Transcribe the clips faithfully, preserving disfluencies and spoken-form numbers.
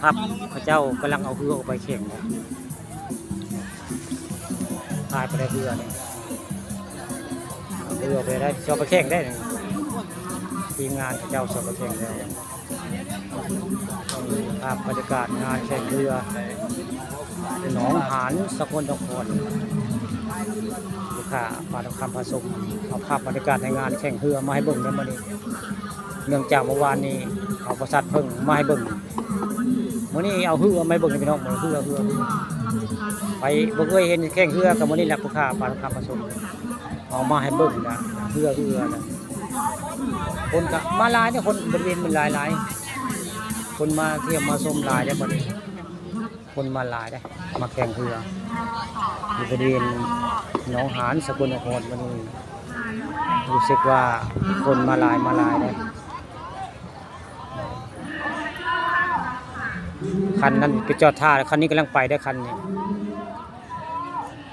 ครับ เขาเจ้ากำลังเอาเฮือออกไปแข่งแล้ว พายไปได้เฮือนี่ เอาเฮือไปได้ สิเอาไปแข่งได้นี่ ทีมงานเขาเจ้าสิเอาไปแข่งแล้ว ภาพบรรยากาศงานแข่งเฮือ หนองหานสกลนคร ลูกค้าปานคำผสม เอาภาพบรรยากาศในงานแข่งเฮือมาให้เบิ่งในมื้อนี้ เนื่องจากเมื่อวานนี้เอาประสาทเพิ่งมาให้เบิ่ง มื้อนี้เอาเฮือมาให้เบิ่งพี่น้อง เฮือ เฮือ ไปบ่เคยเห็นแข่งเฮือ กับมื้อนี้แหละ ลูกค้าปานคำผสม เอามาให้เบิ่งนะ เฮือ เฮือนะ คนก็มาหลายเด้อ คนบริเวณมันหลายๆ คนมาเที่ยวมาชมหลายเด้อบัดนี้ คนมาหลายเด้อ มาแข่งเฮือ อยู่บริเวณหนองหานสกลนครบัดนี้ รู้สึกว่าคนมาหลาย มาหลายเด้อ คันนั้นไปจอดท่าแล้ว คันนี้กำลังไปเด้อ คันนี้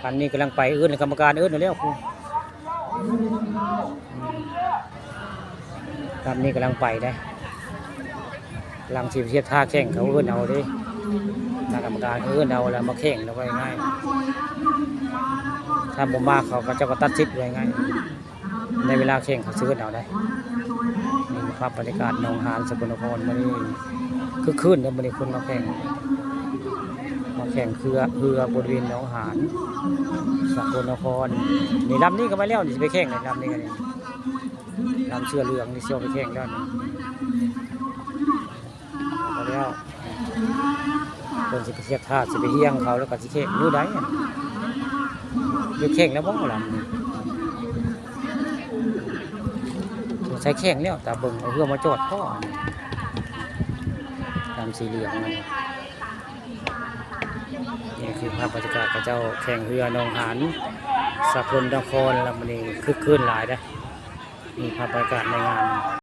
คันนี้กำลังไป เอิ้นกรรมการ เอิ้นแล้วครู อืม ลำนี้กำลังไปได้ ลำสิเทียบท่าแข่งเขาเอิ้นเอาเด้ คณะกรรมการเขาเอิ้นเอาแล้วมาแข่งแล้วว่าง่าย ถ้าบ่มาเขาก็เจ้าก็ตัดสิทธิ์ไว้ง่าย ในเวลาแข่งเขาสิเอิ้นเอาได้ นี่ภาพบรรยากาศหนองหานสกลนครมื้อนี้ คึกคืนเด้อ มื้อนี้คนมาแข่ง มาแข่งเฮือ เฮือบริเวณหนองหานสกลนคร นี่ลำนี้ก็มาแล้ว นี่สิไปแข่งในลำนี้กันนี่ ลำเสื้อเหลืองนี่สิเอาไปแข่งแล้วนี่ เอาแล้ว เพิ่นสิไปเทียบท่า สิไปเฮี้ยงเขาแล้วก็สิแข่งอยู่ใด อยู่แข่งแล้วบ่ลำนี้ สงสัยแข่งแล้ว ตาเบิ่งเอาเฮือมาจอดก่อน ลำสีเหลืองนั่น นี่คือภาพบรรยากาศเขาเจ้าแข่งเฮือหนองหานสกลนคร แล้วมื้อนี้คึกคืนหลายเด้อ นี่ภาพบรรยากาศในงาน